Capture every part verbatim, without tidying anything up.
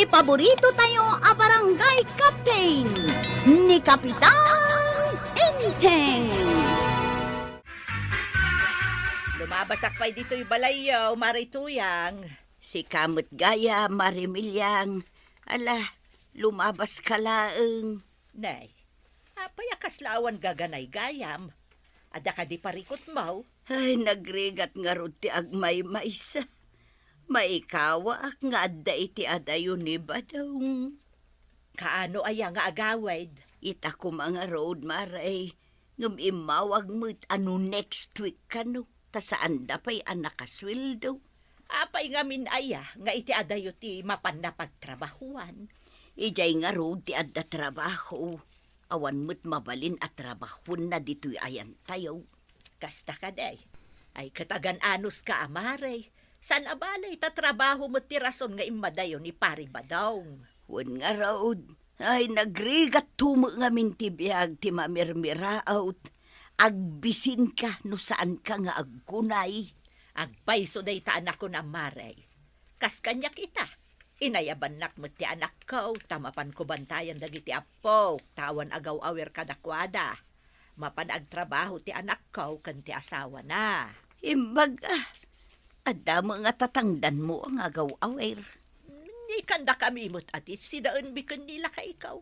Paborito tayo a barangay captain, ni Kapitan Enteng. Lumabasak pay ditoy balayyo, Mare Tuyang. Sika met gayam, Mare Milyang. Ala, lumabaska laeng. Nay, apay a kasla awan gaganay gayam? Adda kadi parikutmo? Ay, nagrigat ngarud ti agmaymaysa. Maikawaak nga adda iti adayo ni Badong. Kaano aya nga agawid? Ita koma ngarud, Mare, ngem immawag met a no next week kano, ta saanda pay a nakasueldo. Apay ngamin aya nga iti adayo ti mapanna pagtrabahuan? Idiay ngarud ti adda trabaho. Awan met mabalin a trabahuenna ditoy ayantayo. Kasta kadi. Ay, ket agan-anuska a, Mare. Saan a bale ta trabaho met ti rason nga immadayo ni Pari Badong. Wen ngarud, ay, nagrigatto met ngamin ti biag ti mamirmiraot. Agbisinka no saanka nga agkunay. Agpayso dayta a nakunam, Mare. Kas kaniak ita, inayabannak met ti anakko, ta mapanko bantayan dagiti appok, ta awan agaw-awir kadakuada. Mapan agtrabaho ti anakko ken ti asawana. Imbag, ah, adda met nga tatangdanmo nga agaw-awir. Ni kandakami met a ti sidaenmi ken ni lakayko.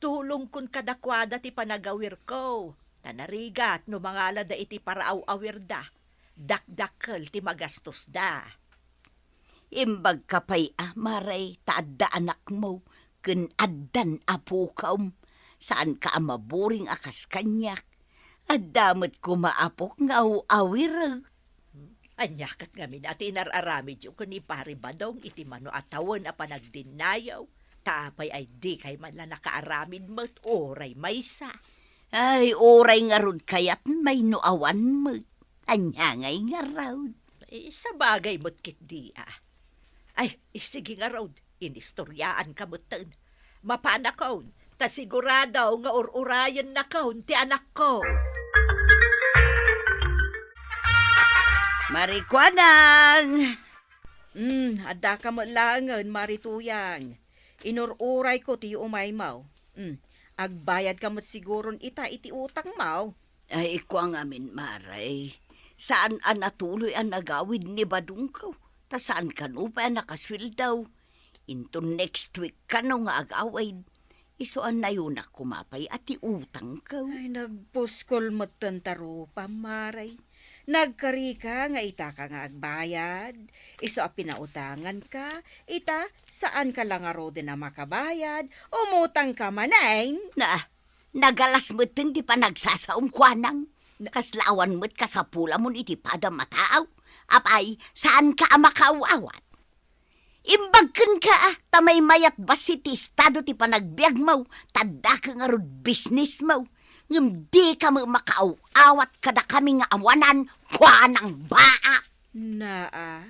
Tulongkon kadakuada ti panagawirko, ta narigat no mangalada iti paraaw-awirda, dakdakkel ti magastosda. Imbagka pay a, Mare, ta adda anakmo, ken addan apokam. Saanka a maburing a kas kaniak. Adda met koma apok nga aw-awirek. Ania ket ngamin a ti inar-aramidyo ken ni Pari Badong iti mano a tawen a panagdinnayaw, ta apay ay dikay man la nakaaramid met uray maysa? Ay, uray ngarud kayat may no awan met. Ania ngay ngarud? Eh, sabagay met ketdi a. Ay, isigi ngarud, inistoryaanka metten. Mapanakon, ta sigurado nga ur-urayennakon ti anakko. Mare Kuanang! Hmm, addaka met laengen, Mare Tuyang. Inur-urayko ti umaymo. Hmm, agbayadka met siguron ita iti utangmo. Ay, kua ngamin, Mare. Saan a natuloy a nagawid ni Badongko, ta saan kano pay a nakasueldo. Inton next week kano nga agawid. Isu a nayunak koma pay a ti utangko. Ay, nagpuskol metten ta rupam, Mare. Nagkarika nga itaka nga agbayad. Isu a pinautanganka, ita, saanka la ngaruden a makabayad. Umutangka manen. Na, nagalas metten ti panagsasaom, Kuanang. Na- Kasla awan met kasapulamon iti padam a tao. Apay, saanka a makaaw-awat? Imbag kenka, a, ta maymayat bassit ti estado ti panagbiagmo, ta dakkel ngarud bisnismo. Ngem dika met makaaw-awat kadakami nga awanan, Kuanang baa. Naa.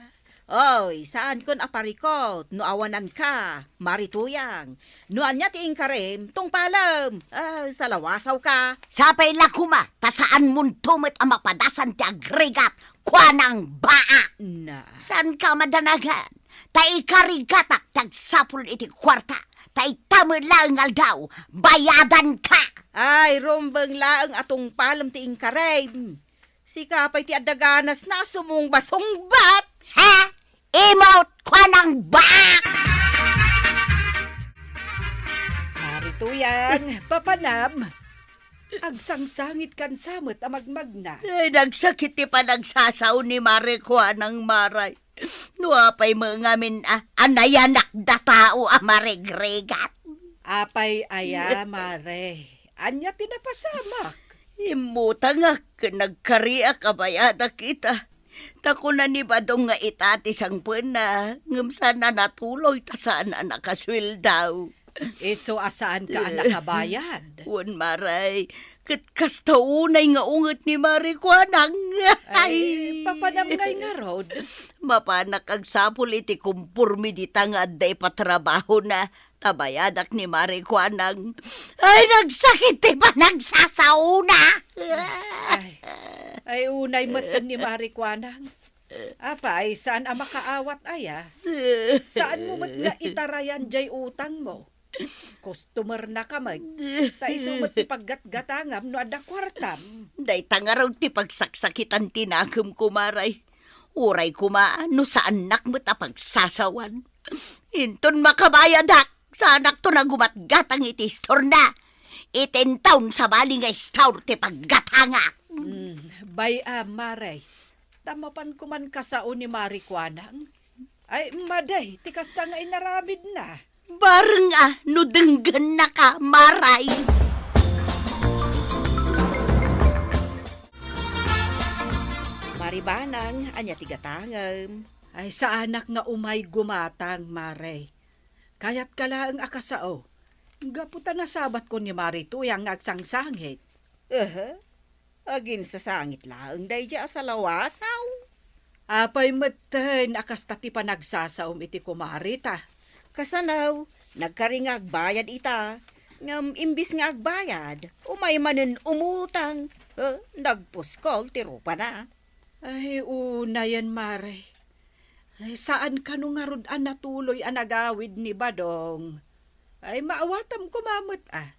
Oy, saankon a parikut no awananka, Mare Tuyang. No ania ti inkarim, tungpalem. Ah, salawasawka. Sapay la koma, ta saanmonto met a mapadasan ti agrigat, Kuanang baa. Na. Saanka madanagan, ta ikarigatak ti agsapul iti kuarta, ta ita met laeng nga aldaw, bayadanka. Ay, rumbeng laeng a tungpalem ti inkarim. Sika pay ti adda ganasna a sumungbasungbat. Ha? Imot, Kuanang baa. Mare Tuyang, papanam. Agsangsangitkan sa met a magmagna. Ay, nagsakit ti panagsasao ni Mare Kuanang, Mare. No apay met ngamin a, a nayanakda tao a marigrigat. Apay aya, Mare? Ania ti napasamak? Immutangak ken nagkariak a bayadak ita. Ta kuna ni Badong nga ita ti sangpenna, ngem saan a natuloy ta saan a nakasueldo. Isu a saanka a nakabayad? Wen, Mare, ket kasta unay nga unget ni Mare Kuanang. Ay, papanam ngay ngarud? Mapanak agsapul iti komporme dita nga adda ipatrabahona, ta bayadak ni Mare Kuanang. Ay, nagsakit ti panagsasaona. Ay, ay, unay metten ni Mare Kuanang. Apay, saan a makaawat aya? Saanmo met nga itarayan jay utangmo? Customer na ka met. Ta isu met ti paggatgatangam no adda kuartam. Dayta ngarud ti pagsaksakitan ti nakemko, Mare. Uray koma no saannak met a pagsasawan. Inton makabayadak, saanakto a gumatgatang iti istorna. Iti intawn sabali nga istor ti paggatangak. Mm, bay-am, Mare. Ta mapan koman kasao ni Mare Kuanang. Ay, madi ti kasta nga inaramidna. Bareng a no denggennaka, Mare. Mare Banang, ania ti gatangem? Ay, saanak nga umay gumatang, Mare. Kayatka laeng a kasao. Gapu ta nasabatkon ni Mare Tuyang nga agsangsangit. Aha. Aginsasangit laeng daydiay a salawasaw. Apay metten a kasta ti panagsasaom iti kumareta? Kasano, nagkari nga agbayad ita. Ngem imbis nga agbayad, umay manen umutang. Eh, nagpuskol ti rupana. Ay, unayen, Mare. Ay, saan kano ngarud a natuloy a nagawid ni Badong? Ay, maawatam koma met a.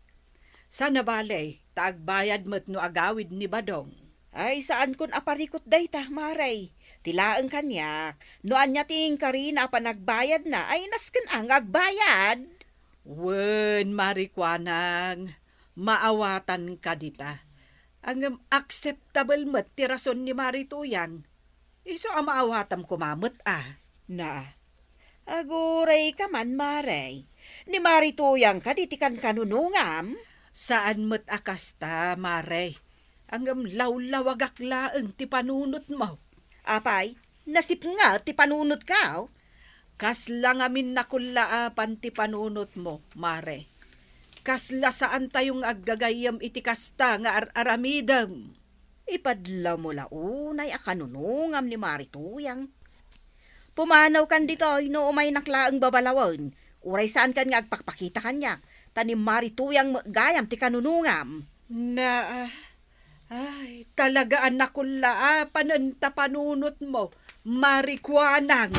Sana bale, ta agbayad met no agawid ni Badong. Ay, saankon a parikut dayta, Mare. Ti laeng kaniak, no ania ti inkarina a panagbayadna, ay nasken a nga agbayad. Wen, Mare Kuanang, maawatanka dita. Ngem acceptable met ti rason ni Mare Tuyang. Isu a maawatam koma met a. Na, agurayka man, Mare. Ni Mare Tuyang kadi ti kankanunungam? Saan met a kasta, Mare. Ngem lawlawagak laeng ti panunotmo. Apay, nasipnget ti panunotko? Kasla ngamin nakullaapan ti panunotmo, Mare. Kasla saantayo nga aggagayyem iti kasta nga ar-aramidem. Ipadlawmo la unay a kanunungam ni Mare Tuyang. Pumanawkan ditoy no umaynak laeng babalawen, uray saankan nga agpakpakita kaniak, ta ni Mare Tuyang met gayam ti kanunungam. Na, ay, talaga a nakullaapanen ta panunotmo, Mare Kuanang.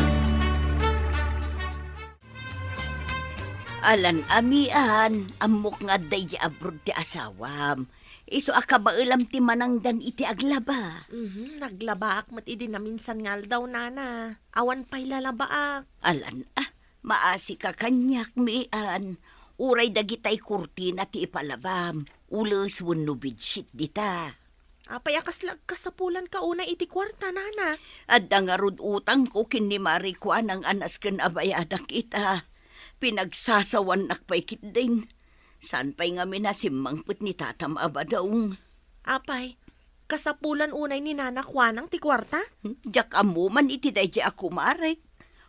Alan a Mian, ammok nga adda idiay abroad ti asawam. Isu a kabaelam ti manangdan iti aglaba. Mhm, naglabaak met idi naminsan nga aldaw, nana. Awan pay lalabaak. Alan a, maasika kaniak, Mian. Uray dagitay kurtina ti ipalabam, ules wenno bedsheet dita. Apay a kasla agkasapulanka unay iti kuarta, nana? Adda ngarud utangko ken ni Mare Kuanang a nasken a bayadak ita. Pinagsasawannak pay ketdin. Saan pay ngamin a simmangpet ni tatam a Badong. Apay, kasapulan unay ni Nana Kuanang ti kuarta? Diak ammo man iti daydiay a kumarek.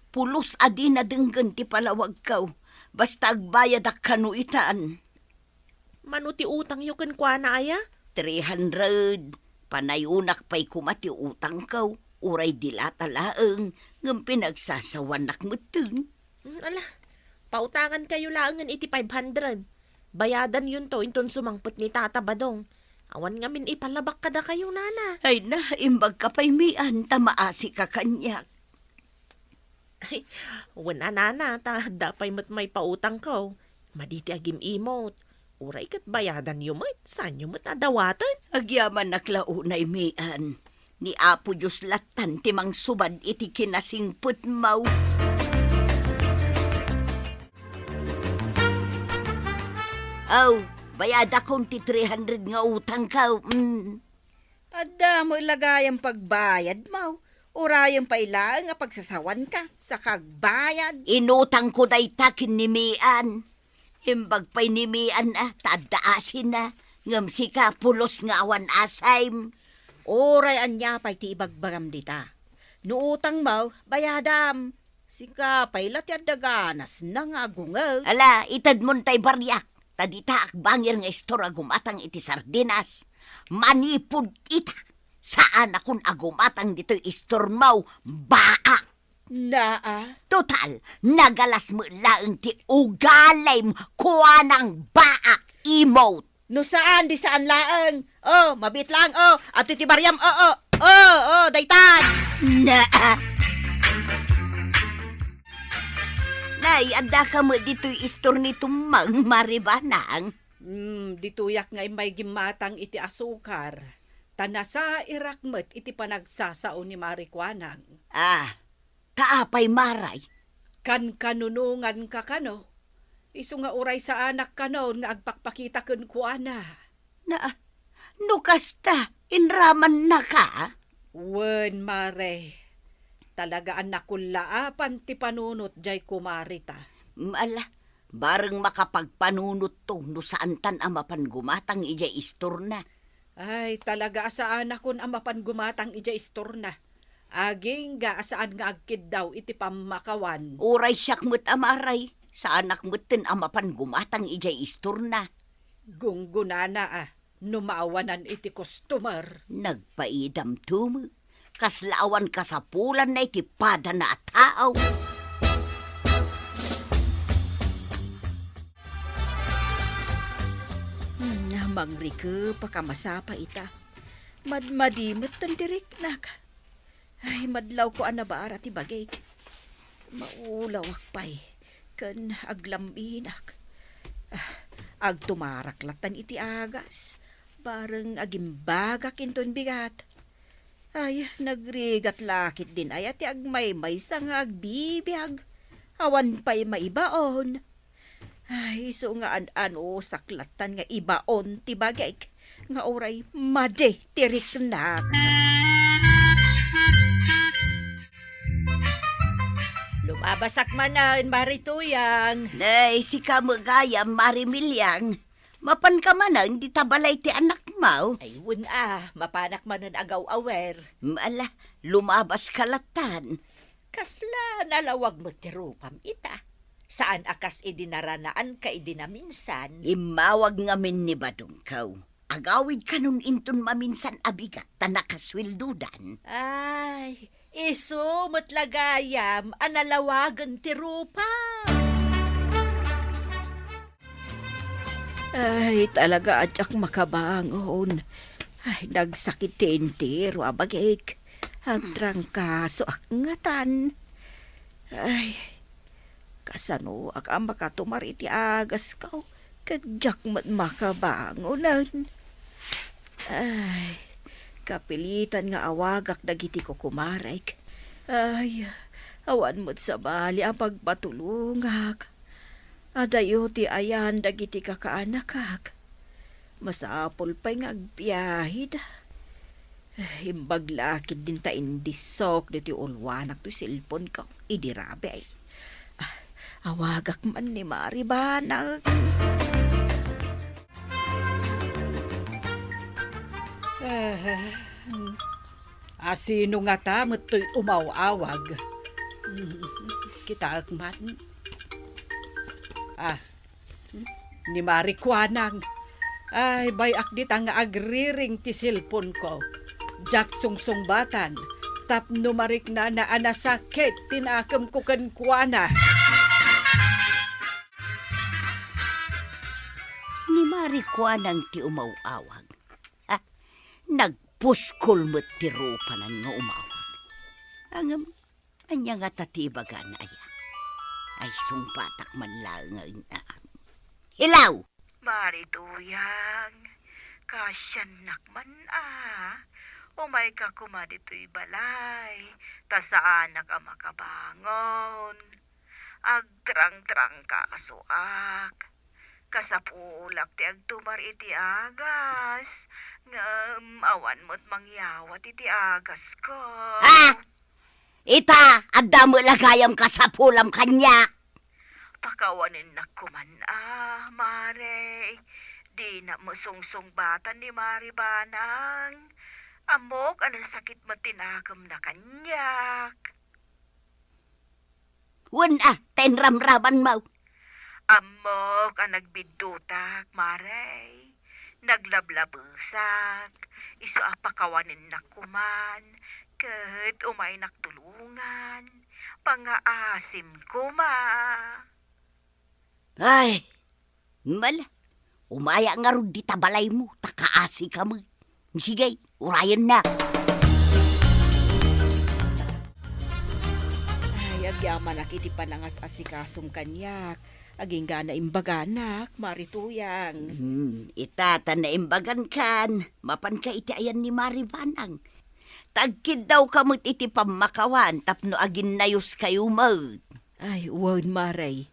Pulos a dina denggen ti palawagko. Basta agbayadak kano itan. Mano ti utangyo kenkuana aya? Three hundred. Panayonak pay koma ti utangko. Uray di lata laeng, ngem pinagsasawanak metten. Hmm, ala, pautangankayo laengen iti five hundred. Bayadanyonto inton sumangpet ni Tata Badong. Awan ngamin ipalabak kadakayo, nana. Ay na, imbagka pay, Mian, ta maasika kaniak. Ay, wen a, nana, ta adda pay met maipautangko. Madi ti agim-imot. Uray ket bayadanyo met, saanyo met a dawaten. Agyamanak la unay, Mian. Ni Apo Dios lattan ti mangsubad iti kinasingpetmo. Aw, bayadakon ti three hundred nga utangko. Mm. Adda met la gayam pagbayadmo. Urayem pay laeng a pagsasawanka, saka agbayad. Inutangko dayta ken ni Mian. Imbag pay ni Mian a, ta adda asina, ngem sika pulos nga awan asim. Uray ania pay ti ibagbagam dita. No utangmo, bayadam. Sika pay la ti adda ganasna nga agunget. Ala, itedmon tay bariak, ta dita akbangir nga istor a gumatang iti sardinas. Manipud ita, saanakon a gumatang ditoy istormo, baak. Naa. Total, nagalas met laeng ti ugalim, kuanang baak, imot. No saan, di saan laeng. Oh, mabiit laeng, oh. Adtoy ti bariam, oh, oh. Oo, oo, daytan! Na! Nay, adda ka met ditoy istor ni Tumang, Mari Banang? Hmm, ditoyak nga immay gimmatang iti asukar, ta nasairak met iti panagsasao ni Mari Kuanang. Ah, ta apay, Maray? Kankanunonganka kano? Isu nga uray saanak kanon nga agpakpakita kenkuana. Na, no kasta, inramannaka? Wen, Mare. Talaga a nakullaapan ti panunot jay kumarita. Ala, bareng makapagpanunotto no saantan a mapan gumatang idiay istorna. Ay, talaga a saanakon a mapan gumatang idiay istorna. Agingga a saan nga agkiddaw iti pammakawan. Uray siak met a Maray, saanak metten a mapan gumatang idiay istorna. Gunggonana a no maawanan iti customer. Nagpaidamto met. Kasla awan kasapulanna iti padana a tao. Hmm, mangrikep a kamasapa ita. Madmadi metten ti riknak. Ay, madlawko a nabara ti bagik. Maulawak pay ken aglambinak. Ah, agtumarak lattan iti agas. Bareng agimbagak inton bigat. Ay, nagrigat la ketdin aya ti agmaymaysa nga agbibiag. Awan pay maibaon. Ay, isu nga an-anusak lattan nga ibaon ti bagik nga uray madi ti riknak. Lumabasak manen, Mari Tuyang. Nay, sika met gayam, Mari Milyang. Mapanka manen dita balay ti anakmo? Ay, wen a, mapanak manen agaw-awer. Ala, lumabaska lattan. Kasla nalawag met ti rupam ita. Saan a kas idi naranaanka idi naminsan. Immawag ngamin ni badongko. Agawid kanon inton maminsan a bigat ta nakasueldodan. Ay, isu met la gayam a nalawagen ti rupam. Ay, talaga a diak makabangon. Ay, nagsakit ti entero a bagik. Agtrangkasoak ngatan. Ay, kasanoak a makatumar iti agasko, ket diak met makabangonen. Ay, kapilitan nga awagak dagiti kukumarek. Ay, awan met sabali a pagpatulongak. Adayo ti ayan dagiti kakaanakak. Masapul pay nga agbiaheda. Imbag la ketdin ta indisok ditoy ulwanak toy cellphone ko. Idi rabii. Ah, awagak man ni Mari Banang. Ah, asino ngata met toy umaw-awag? Kitaek man. Ah, ni Mari Kuanang. Ay, bay-ak dita nga agriring ti cellphone ko. Diak sungsungbatan tapno mariknana a nasakit ti nakemko kenkuana. Ni Mari Kuanang ti umaw-awag. Ah, nagpuskol met ti rupanan nga umawag. Ngem, ania ngata ti ibagana aya? Ay, sungbatak man laeng a. Hello! Mari Tuyang, kaasiannak man a. Umayka koma ditoy balay, ta saanak a makabangon. Agtrangtrangkasoak. Kasapulak ti agtumar iti agas, ngem awan met mangyawat iti agasko. Ah! Ita, adda met la gayam kasapulam kaniak. Pakawanennak koman a, Mare. Dinak met sungsungbatan ni Mari Banang. Ammok a nasakit met ti nakemna kaniak. Wen a, ta inramramanmo. Ammok a nagbiddutak, Mare. Naglablabesak, isu a pakawanennak koman, ket umaynak tulongan, pangaasim koma. Ay, mala, umaya ngarud dita balaymo, ta kaasika met. Sige, urayennak. Yamanak iti panangas-asikasom kaniak. Agingga naimbaganak, Mari Tuyang. Hmm, ita ta naimbagankan, mapanka iti ayan ni Mari Banang. Tagkiddawka met iti pammakawan tapno aginnayoskayo met. Ay, wen, Mare.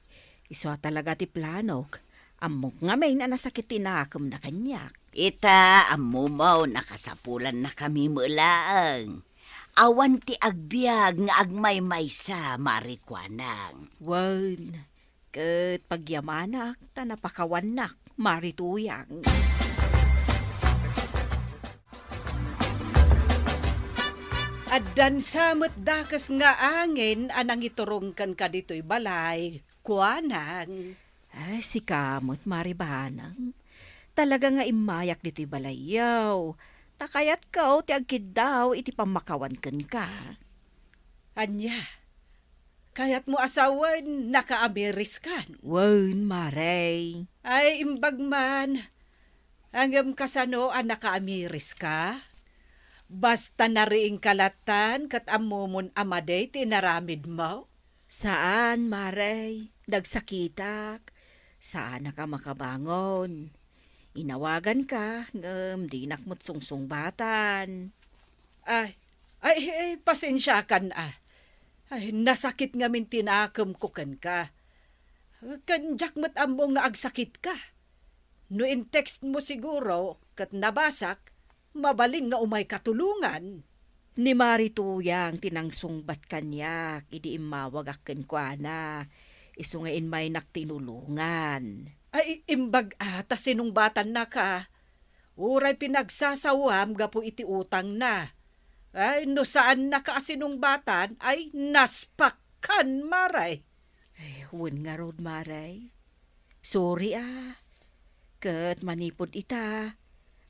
Isu a talaga ti planok. Ammok ngamin a nasakit ti nakemna kaniak. Ita, ammomo, nakasapulannakami met laeng. Awan ti agbiag nga agmaymaysa, Mari Kuanang. Wen, ket pagyamanak ta napakawannak, Mari Tuyang. Addan sa met dakes nga angin a nangiturong kenka ditoy balay, Kuanang. Ay, sika met, Mari Banang. Talaga nga immayak ditoy balayyo. Ta kayatko ti agkiddaw iti pammakawan kenka. Ania? Kayatmo a sawen, nakaamiriskan? Wen, Mare. Ay, imbag man. Ngem kasano a nakaamiriska? Basta nariingka lattan ket ammomon a madi ti inaramidmo? Saan, Mare. Nagsakitak. Saanak a makabangon. Inawaganka, ngem dinak met sungsungbatan. Ay, ay, ay, pasensiakan a. Ay, nasakit ngamin ti nakemko kenka. Ken diak met ammo nga agsakitka. No in-text mo siguro ket nabasak, mabalin nga umayka tulongan. Ni Mari Tuyang ti nangsungbat kaniak idi immawagak kenkuana, isu nga immaynak tinulongan. Ay, imbag a ta sinungbatannaka. Uray pinagsasawam gapu iti utangna. Ay, no saannaka a sinungbatan, ay naspakkan, Mare. Ay, wen ngarud, Mare. Sorry a. Ket manipud ita,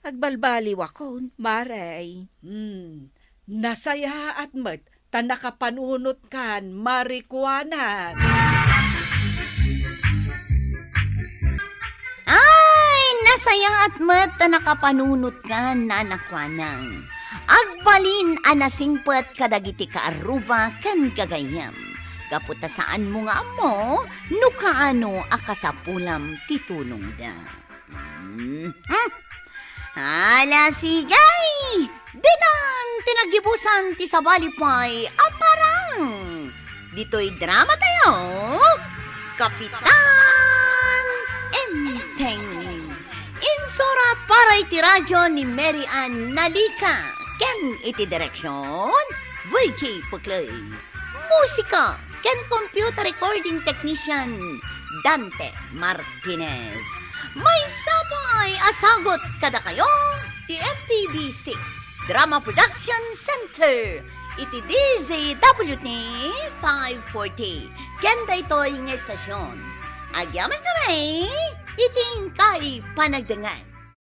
agbalbaliwakon, Mare. Hmm, nasayaat met ta nakapanunotkan, Mari Kuanang. Ay, nasayaat met ta nakapanunotkan, Nana Kuanang. Agbalin a nasingpet kadagiti kaarruba ken gagayyem. Gapu ta saanmo nga ammo no kaano a kasapulam ti tulongda. Mhm. Ala, sige! Ditan ti naggibusan ti sabali pay a parang. Ditoy drama tayo, Kapitan Enteng. Insurat para iti radyo ni Mary Ann Nalica ken iti direksyon, Virgie Puclay. Musika ken computer recording technician, Dante Martinez. Maysa pay a sagut kadakayo ti M P B C Drama Production Center iti D Z W T five forty. Ken daytoy nga estasyon, agyamankami iti inkay panagdengngeg.